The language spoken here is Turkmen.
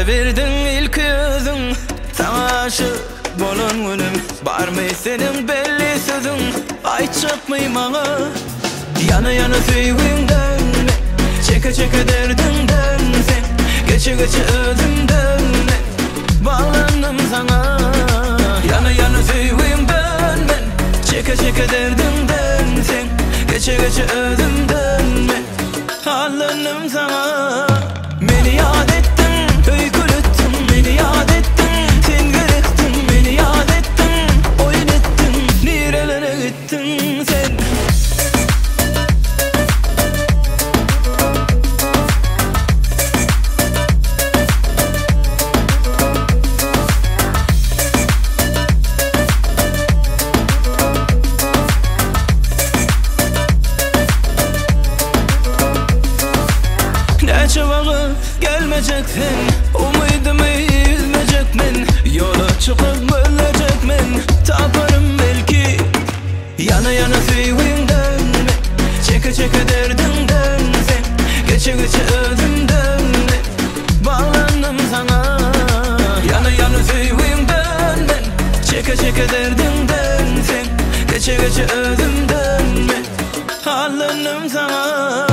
Berdiň ilki özüň Saňa aşyk bolan günüm Barmy seniň belli sözüň Aýtjakmy maňa Ýana ýana söýgüňden men Çeke çeke derdiňden sen Geçe geçe özümden men Baglandym saňa Ýana ýana söýgüňden men Çeke çeke derdiňden sen Geçe geçe özümden men Allandym saňa Meni ýat etdiň, öýkeletdiň Meni ýat etdiň, sen gerekdiň Meni ýat etdiň, oýun etdiň Nirelere gitdiň sen? Näçe wagt gelmejek sen Umydymy üzmejek men Ýola çykyp gözlejek men Taparym belki Ýana ýana söýgüňden men Çeke çeke derdiňden sen Geçe geçe özümden men Baglandym saňa Ýana ýana söýgüňden men Çeke çeke derdiňden sen Geçe geçe özümden men Allandym saňa.